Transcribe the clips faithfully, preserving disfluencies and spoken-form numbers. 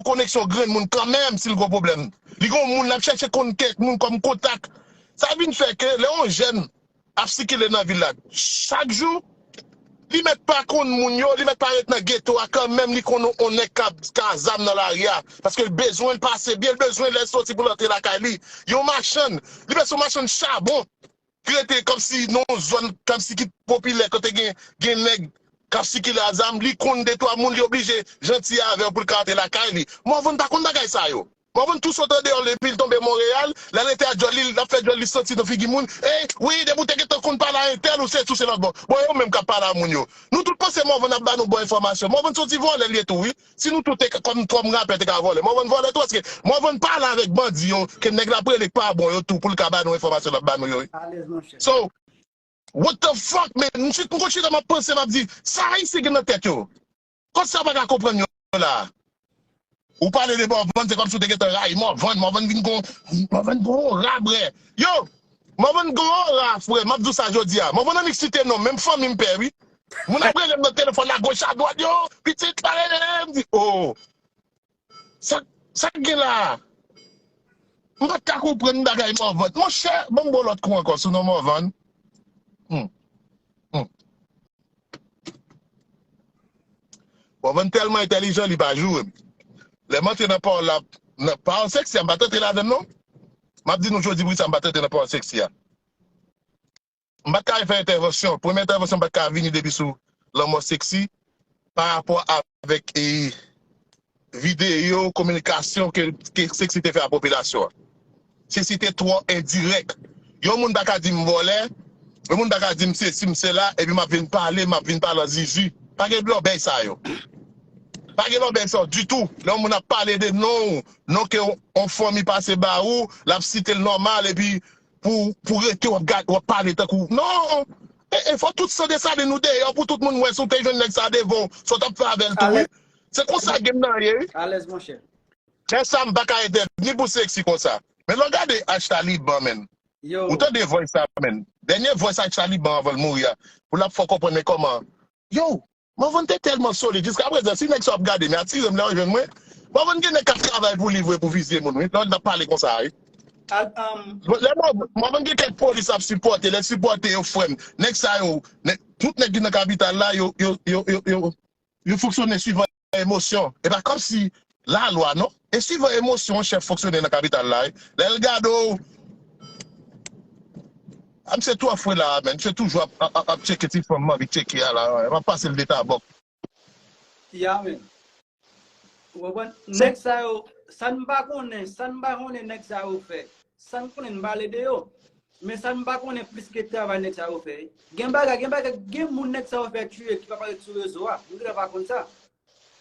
koneksyon grenn moun kanmenm si l gon pwoblèm. Li gon moun l ap chèche konn kèk moun kòm kontak. Sa vin fè ke lè yon jèn ap sikile nan vil la, chak jou, li mèt pa konn moun yo, li mèt pa ret nan geto a kanmenm, li konn yon nèg k ap ka zam nan lari a. Paske l bezwen l pase byen, l bezwen lè l soti pou l antre lakay li. Yon machann, li bezwen yon machann chabon. Ki rete kòmsi nan yon zòn kòmsi ki popilè kote gen gen nèg k ap sikile a zam, li konn de twa moun, li oblije janti avè w pou l ka antre lakay li. Morvan pa konn bagay sa yo. Morvan tou sot andeyò l epi l tonbe Monreyal, l al rete a djòl li, l ap fè djòl li santi nan figi moun. Ey, wi, depi w te gentan konn pale a entèl, ou se tou se lòt bò. Bon, e ou menm k ap pale a moun yo. Nou tout panse Morvan ap ba nou bon enfòmasyon. Morvan se yon ti vòlè li ye tou, wi. Si nou tout te ka, kòm, kòm rapè te ka vòlè, Morvan vòlè tou, paske Morvan pale avèk bandi yo, ke nèg la prele k pa bon yo tou, pou l ka ba nou enfòmasyon l ap ba nou yo. Alèz, monchè. So, what the fuck, man? M chit, m konn chita, m ap panse, m ap di, sa Ayisyen gen nan tèt yo? Kot sa pa ka konprann yo la? Ou pale de Morvan, se kòmsi w te gentan rayi Morvan, Morvan vin gon, Morvan gon rabrè. Yo, Morvan gon ora, frè, m ap di w sa jodi a. Morvan annik site non, menm fanmi m pè, wi. Moun ap rele m nan telefòn agoch adwat, yo, pitit, pa rele m, di, oh, sa, sa k gen la a? M pa t ka konprann bagay Morvan. Monchè, ban m ba w lòt kou ankò sou non Morvan. Hmm. Hmm. Morvan tèlman entèlijan, li pa joure m. Lè m antre nan pawòl la, nan pawòl seksi a, m pa t antre ladan l non. M ap di nou jodi pou sa m pa t antre nan pawòl seksi a. M pa t ka fè entèvansyon. Premye entèvansyon m pa t ka vini depi sou lanmò seksi pa rapò avèk e, videyo kominikasyon ke, ke seksi te fè a popilasyon an. Seksi te twò endirèk. Yon moun pa ka di m vòlè, yon moun pa ka di m sesi, m sela, epi m ap vin pale, m ap vin pale an zizi. Pa gen lòbèy sa yo. Pa gen lòbèy sa yo ditou. Lè yon moun ap pale de non w, non ke yon fanmi pase ba ou, l ap site l nòmal, epi pou, pou rete w ap gad, w ap pale tankou, non! E, e fò tout san desalin ou deyò pou tout moun wè si w te jwenn nèg sa devan w, sa w t ap fè avè l tou, wi. Se konsa game nan ye, wi. Alèz, monchè. Lè sa m pa ka entèvni pou seksi konsa. Men lè w gade H Taliban, menn. Ou tande voice sa, menn. Dènye voice H Taliban anvan l mouri a. Pou l ap fè w konprann men kòman. Yo, Morvan te tèlman solid. Jiskaprezan, si nèg sa w ap gade, men atire m lè w jwenn mwen. Morvan gen nèg k ap travay pou li vre pou vizye moun, wi. Lè w ap pale konsa, wi. Al, um, Bon, lè Morvan, Morvan gen kèk polis ap sipòte, lè sipòte yo, frè m. Nèg sa yo, nèg, tout nèg ki nan kapital la, yo, yo, yo, yo, yo, yo fonksyone swivan emosyon. E pa kòmsi lalwa, non. E swivan emosyon yon chèf fonksyone nan kapital la, wi. Lè l gade w, a, misye twò fre la, menn. Misye toujou ap, ap, ap, ap tcheke ti fanm m anvi tcheke a la. M ap pase l de tabòk. Ya, menn. Ou konprann? Nèg sa yo, sa n pa konnen, sa n pa konnen nèg sa yo fè. Sa n konnen n pale de yo. Men sa n pa konnen plis ke travay nèg sa yo fè. Gen bagay, gen bagay, gen moun nèg sa yo fè tiye ki pa parèt sou rezo a. Nou genlè pa konn sa.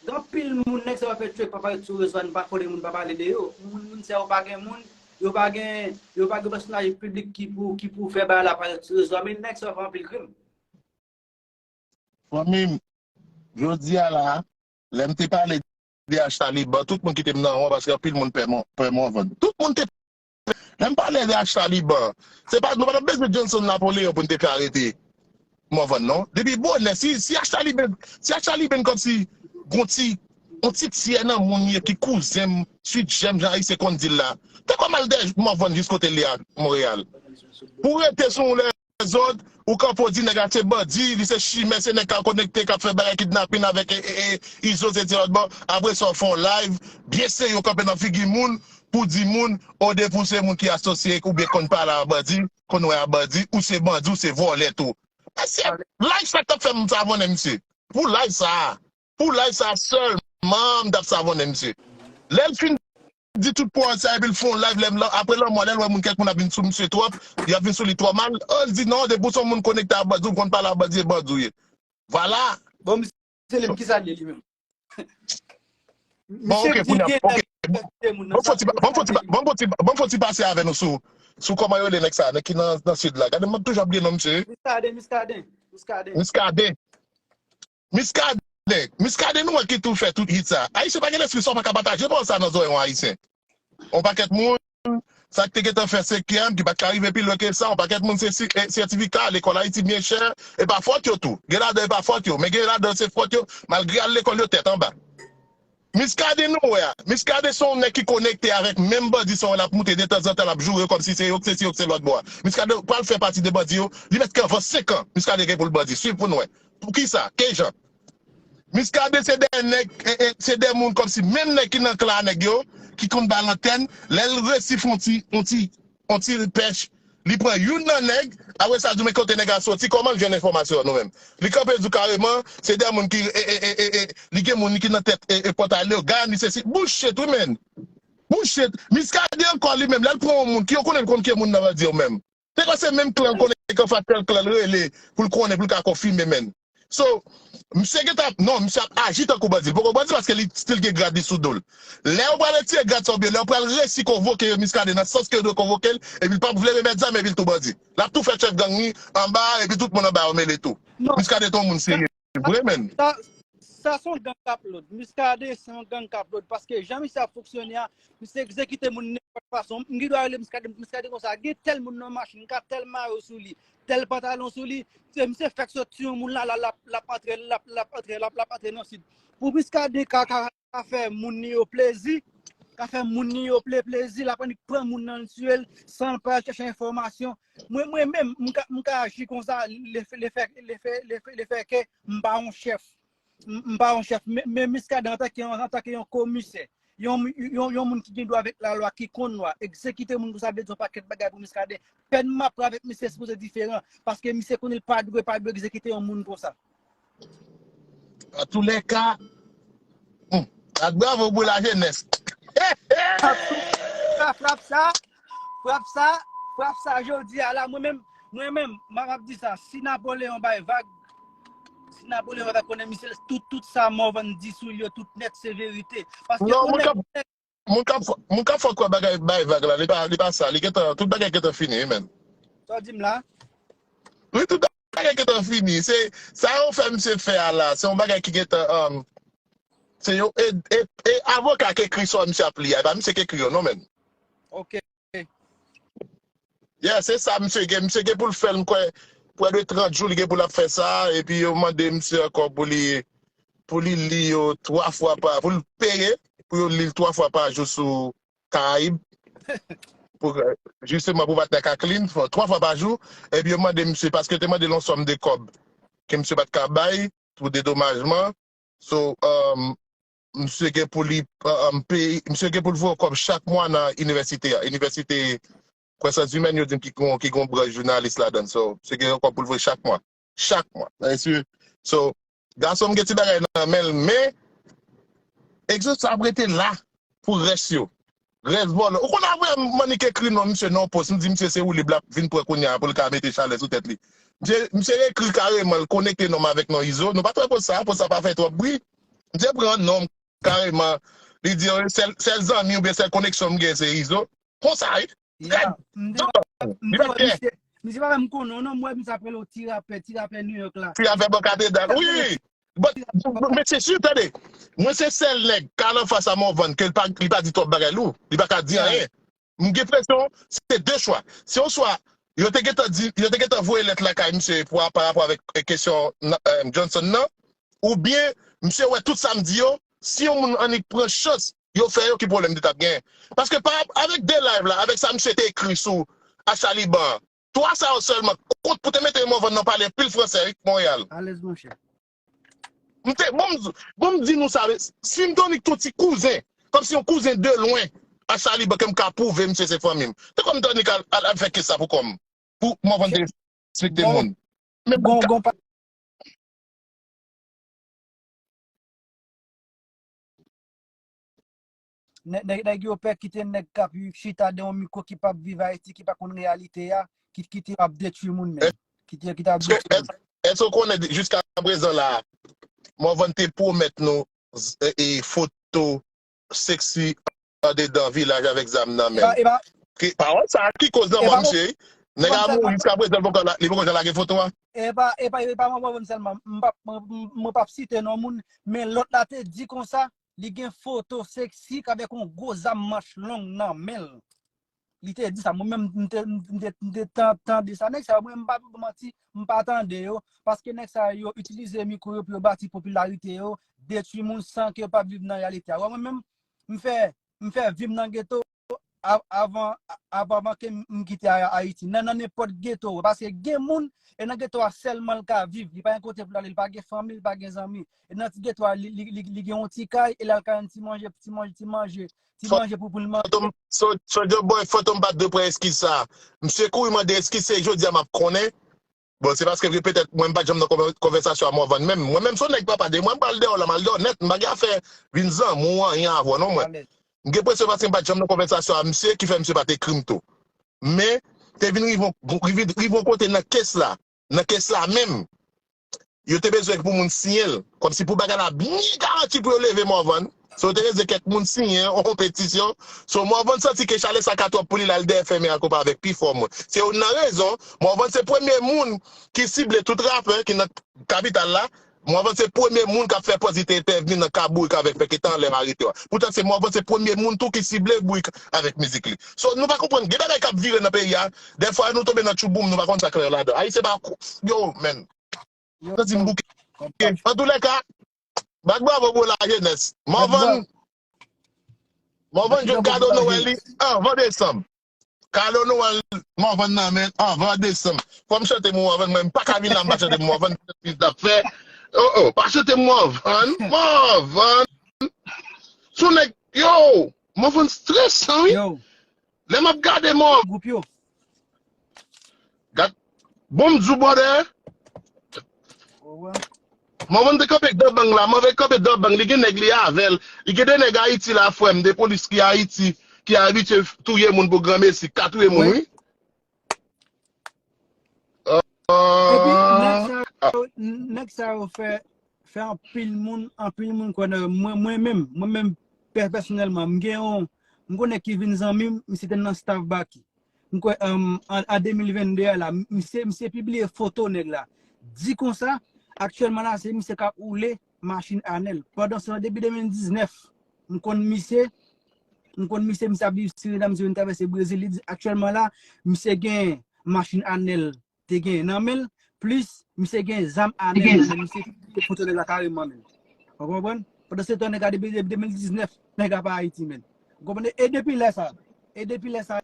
Gen anpil moun nèg sa yo fè tiye ki pa parèt sou rezo a, n pa konnen moun pa pale de yo. Moun, moun sa yo pa gen moun, yo pa gen, yo pa gen pèsonaj piblik ki pou, ki pou fè bagay la parèt sou rezo a, men nèg sa yo fè anpil krim. Fanmi m, jodi a la, lè m te pale de H Taliban, tout moun kite m nan won paske anpil moun pè Mò-, pè Morvan. Tout moun te, lè m pale de H Taliban, se pa, nou pa t ap bezwen Johnson Napoleon pou n te fè arete Morvan, non. Depi bonè, si, si H Taliban, si H Taliban kòmsi gon ti, yon ti tyè nan moun ye ki kouzen m, swit jèm, jan Ayisyen konn di l la, te kòm al dèyè Morvan jis kote l ye a Monreyal. Pou rete sou yon lè zòd, ou kanpe w di nèg la se bandi, li se chimè, se nèg k ap konekte, k ap fè bagay kidnapin avèk, e, e, e, Izo, se ti lòt bò. Apre sa, w fè yon live, byen serye, w kanpe nan figi moun, pou di moun, o, depi w se moun ki asosye oubyen konn pale a bandi, konn wè a bandi, ou se bandi, ou se vòlè tou. Mesye, live sa k t ap fè m savonnen misye. Pou live sa a. Pou live sa sèlman, m t ap savonnen misye. Lè l fin di tout pawòl sa, epi l fè yon live, lè m lan, apre lanmò, lè l wè moun, kèk moun ap vin sou misye twòp, y ap vin sou li twò mal, oh, l di non, depi w se yon moun konekte a bandi, ou konn pale a bandi, e bandi w ye. Vwala. Bon, misye li menm, kisa l ye li menm? Bon, ok, kounye a, ok. Bon, fò ti, bon, fò ti, bon, fò ti, bon, fò ti pase avè nou sou, sou kòman yo rele nèg sa, nèg ki nan, nan sid la. Gade, m ap toujou ap bliye non misye. Muscadin, Muscadin, Muscadin. Muscadin. Muscadin, Muscadin nou wè ki tou fè tout hit sa. Ayisyen pa gen lespri sa, w pa ka pataje pawòl sa nan zòrèy yon Ayisyen. On pakèt moun, sa k te gentan fè senkyèm, ki pa t ka rive pi lwen ke sa, on pakèt moun se si, e, sètifika, lekòl Ayiti byen chè, e pa fòt yo tou. Gen ladan e pa fòt yo, men gen ladan se fòt yo, malgre al lekòl yo tèt anba. Miskaden nou wè a. Miskaden se yon nèg ki konekte avèk menm bandi sa yo, l ap moute detanzantan, l ap joure yo kòmsi se yo k se si yo k se lòt bò a. Miskaden pral fè pati de bandi yo. Li mèt ke anvan senk an, Miskaden gen pou l bandi. Swiv pou n wè. Poukisa? Kijan? Miskaden se de nèg, e, e, se de moun kòmsi menm nèg ki nan klan nèg yo, ki konn ba l antèn, lè l resi fè yon ti, yon ti yon ti pèch, li pran youn nan nèg, apre sa, di men kote nèg la soti, kòman l jwenn enfòmasyon an nou menm? Li kanpe di w kareman, se de moun ki, e, e, e, e, e, li gen moun ki nan tèt, e, e, pòtay Leyogàn, li se si, bullshit, wi, men. Bullshit. Miskaden ankò li menm, lè l pran yon moun, ki yo konnen l konn ki moun nan va di yo menm. Se kwa se menm klan l konnen ki anfas tèl klan l rele, pou l konnen, pou l ka konfime, men. So, misye gentan ap, non, misye ap aji tankou bandi. Li poko bandi paske li still gen grad li sou do l. Lè yo pral retire grad sa oubyen lè yo pral resi konvoke yo Miskaden nan sans ke yo dwe konvoke l, epi l p ap vle remèt zam epi l tou bandi. L ap tou fè chèf gang li anba epi tout moun anba yo mele tou. Non, Miskaden te yon moun serye vre, men. Sa, sa se yon gang k ap lòd. Miskaden se yon gang k ap lòd paske jan misye ap fonksyone a, misye egzekite moun nenpòt fason. M gen dwa rele Miskaden, Miskaden konsa. Gen tèl moun nan machin, m ka tèl mayo sou li, tèl pantalon sou li. Se misye fèk soti yon moun la, la, l ap, l ap antre, l ap, l ap antre, l ap, l ap antre nan sid. Pou Miskaden ka, ka, ka fè moun li yo plezi, ka fè moun li yo ple, plezi, l ap annik pran moun nan l tiye l, san l pa al chèche enfòmasyon. Mwen, mwen menm, m ka, m ka aji konsa, le, le fè, le fè, le fè, le fè ke m pa yon chèf. M, m pa yon chèf, men, men Miskaden antanke yon, antanke yon komisè, yon, yon, yon moun ki gen dwa avèk lalwa, ki konn lwa, egzekite moun konsa vle di yon pakèt bagay pou Miskaden. Pèn m ap pran avèk misye sipoze diferan, paske misye konnen l pa dwe, pa dwe egzekite yon moun konsa. Antoulèka, hmm, ak bravo pou lajenès. Sa frap sa, frap sa, frap sa jodi a la, mwen menm, mwen menm, m ap di sa, si Napoleon bay vag, si Napoleon bay vag, konnen misye, tout, tout sa Morvan di sou li yo, tout nèt se verite. Paske yon nèg, moun k ap fè, moun k ap fè kwè bagay bay vag la, li pa, li pa sa, li gentan, tout bagay gentan fini, wi, men. Sa w di m la? Wi, tout bagay gentan fini. Se, sa yo fè misye fè a la, se yon bagay ki gentan, um, se yo, e, e, e avoka k ekri sa misye ap li a, e pa misye k ekri yo, non, men. Ok. Yeah, se sa misye gen. Misye gen pou l fè l, m kwè, prè de trant jou, li gen pou l ap fè sa, epi yo mande misye ankò pou li, pou li li yo twa fwa pa, pou l peye, pou yo li l twa fwa pa jou sou Karayib, pou, jisteman pou patnè ka clean, twa fwa pa jou, epi yo mande misye, paske yo te mande l yon sòm de kòb, ke misye pa t ka bay, pou dedomajman, so, um, misye gen pou li, um, peye, misye gen pou l voye kòb chak mwa nan inivèsite a. Inivèsite, kwè syans imèn, yo di m ki gon, ki gon branch jounalis ladan l. So, misye gen yon kòb pou l voye chak mwa. Chak mwa. Mesye, so, gason m gen ti bagay nan men l, men, egzòt sa ap rete la pou rès yo. Rès vòlò. Ou konn apre m annik ekri non misye nan yon pòs, m di misye se woulib l ap vin pran kounye a pou l ka mete chalè sou tèt li. Misye, misye ekri kareman, l konekte non m avèk non Izo. Nou pa t wè pòs sa, pòs sa pa fè twòp bri. Misye pran non m kareman. Li di, sèl, sèl zanmi oubyen sèl koneksyon m gen se Izo. Konsa, wi. Misye pa fè m konnen w non, m wè misye ap rele w ti rapè, ti rapè New York la. Ti rapè bò katedral, wi. But, men se si, tande, mwen se sèl nèg k al anfas a Morvan ke li pa, li pa di twòp bagay lou. Li pa ka di anyen. M gen presyon, se de chwa. Se yon swa, yo te gentan di, yo te gentan voye lèt lakay misye pou, pa rapò avèk kesyon Johnson nan, oubyen misye wè tout sa m di yo, si yon moun annik pran chans, yo fè yo, ki pwoblèm li t ap genyen? Paske pa, avèk de live la, avèk sa misye te ekri sou Achaliban an, twa sa yo sèlman, kont pou te mete Morvan nan pale anpil fransè, wi, Monreyal. Alèz, monchè. M te, bon, m, bon, m di nou sa, si m t annik t yon ti kouzen, kòmsi yon kouzen de lwen, Achaliban, ke m ka pwouve misye se fanmi m. Te kòm m t annik al, al, al fè kes sa pou kò m, pou Morvan te respekte moun. Men bon, bon, Nèg, nèg yo pè kite nèg k ap chita de yon mikwo ki p ap viv Ayiti, ki pa konn reyalite a, ki kite yo ap detwi moun menm. Kite, kite ap detwi moun. Èske w konnen jiska prezan la, Morvan te pwomèt nou e, e foto seksi andedan vilaj avèk zam nan men l? Pawòl sa a ki koz nan mò misye. Nèg la mouri jiska prezan, li poko jan lage foto a. E pa, e pa, e pa Morvan sèlman. M p ap, mwen p ap site non moun, men lòt la te di konsa, li gen foto seksi k avèk yon gwo zam manch long nan men l. Li te di sa. Mwen menm, m te, m te, m te tan- tande sa. Nèg sa yo, mwen, m pa pou manti, m pa tande yo. Paske nèg sa yo itilize mikwo yo pou yo bati popilarite yo, detwi moun san ke yo pa viv nan reyalite a. Wè, mwen menm, m fè, m fè vi m nan geto a- avan, avan, avan ke m, m kite A- Ayiti. Nan, nan nenpòt geto, paske gen moun, e nan geto a sèlman l ka viv. Li pa gen kote pou l ale, li pa gen fanmi, li pa gen zanmi. E nan ti geto a, li, li, li, li gen yon ti kay, e l al kay yon ti manje, ti manje, ti manje, ti manje pou, pou l manje. Fantom, So- Soldier Boy, Fantom pa t dwe pran eskiz sa. Misye kouri mande eskiz, se jodi a m ap konnen. Bon, se paske petèt mwen m pa t janm nan konvè- konvèsasyon a Morvan menm. Mwen menm se yon nèg papa de mwen, m pral deyò la, m al deyò nèt, m pa gen afè vin zanmi w anyen avè w non mwen. M gen enpresyon paske m pa t janm nan konvèsasyon a misye ki fè misye pa t ekri m tou. Men, te vin rive yon- rive rive yon kote nan kes la, nan kes la menm, yo te bezwen pou moun siyen l. Kòmsi pou bagay la byen garanti pou yo leve Morvan. So, yo te bezwen kèk moun siyen yon petisyon. So, Morvan santi ke chalè sa ka twòp pou li, l al dèyè fèmen al konpa avèk pi fò moun. Se youn nan rezon, Morvan se premye moun ki sible tout rapè ki nan kapital la. Morvan se premye moun k ap fè pòz li te entèvni nan ka Bourik avèk fè ki te anlè arete yo a. Poutan se Morvan se premye moun tou ki sible Bourik avèk mizik li. So, nou pa konprann, gen bagay k ap vire nan peyi a. Dèfwa nou tonbe nan tchouboum, nou pa konn sa k fè yo ladan. Ayisyen pa, yo, men. Yo, santi m bouke. Antoulèka, bat bravo pou lajenès. Morvan, Morvan jwenn kado Nwèl li anvan desanm. Kado Nwèl Morvan nan men anvan desanm. Fò m chante Morvan, mwen m pa ka vin la m pa chante Morvan, pis l ap fè. Oh, oh, pa chante Morvan, Morvan. Sou nèg, yo, Morvan stresan, wi. Lè m ap gade Morvan. Gad, bon m di w brother. Morvan te kanpe dan bang la, Morvan kanpe dan bang, li gen nèg li avè l. Li gen de nèg Ayiti la, frè m, de polis ki Ayiti, ki abitye touye moun pou granmesi, ka touye moun, wi. Epi, nèg sa yo, nèg sa yo fè, fè anpil moun, anpil moun kwè nan yo. Mwen, mwen menm, mwen menm, pè- pèsonèlman, m gen yon, m gen yon nèg ki vin zanmi m, misye te nan staff Baky. M kwè, um, an, an de mil venn de a la, misye, misye pibliye foto nèg la. Di konsa, aktyèlman la, se misye k ap woule machin Anèl. Pandan se tan, depi de mil diznèf, m konn misye, m konn misye, misye ap viv Sirinam, misye vin travèse Brezil. Li di, aktyèlman la, misye gen machin Anèl te gen nan men l, plis misye gen zam Anèl nan men l, misye foto nèg la kareman menm. Ou konprann? Pandan se tan, nèg la depi, depi de mil diznèf, nèg la pa Ayiti menm. Ou konprann? E depi lè sa, e depi lè sa,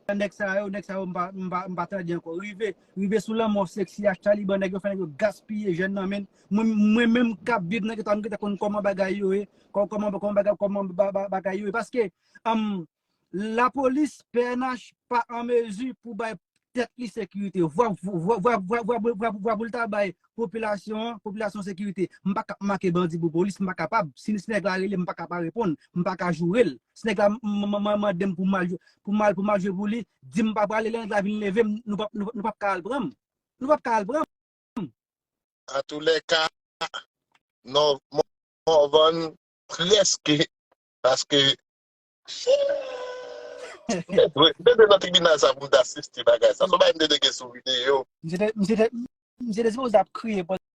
nèg sa yo, nèg sa yo, m pa, m pa, m pa tande ankò. Rive, rive sou lanmò Sexy ak Taliban, nèg yo fè nèg yo gaspiye jèn nan men. Mwen, mwen menm k ap viv nan geto a, m gentan konn kòman bagay yo ye, kò- kòman, kòman bagay, kòman ba- ba- bagay yo ye. Paske, um, lapolis, P N H, pa an mezi pou bay tèt li sekirite. Vwa, vwa, vwa, vwa, vwa, vwa, vwa, vwa pou l ta bay popilasyon an, popilasyon sekirite. M pa ka make bandi pou polis, m pa kapab. Si, si nèg la rele m, m pa ka pa reponn, m pa ka joure l. Si nèg la m- m- m- mande m pou m al, pou m al, pou m al jwe pou li, di m pa prale, lè nèg la vin leve m, nou p ap, nou, nou p ap ka al pran m. Nou p ap ka al pran m. Antoulèka, non, Morvan prèske, paske, mwen te nan tribinal sa pou m ta asiste bagay sa. Se yon bagay m te teke sou videyo. Misye te, misye te, misye te sipoze ap kriye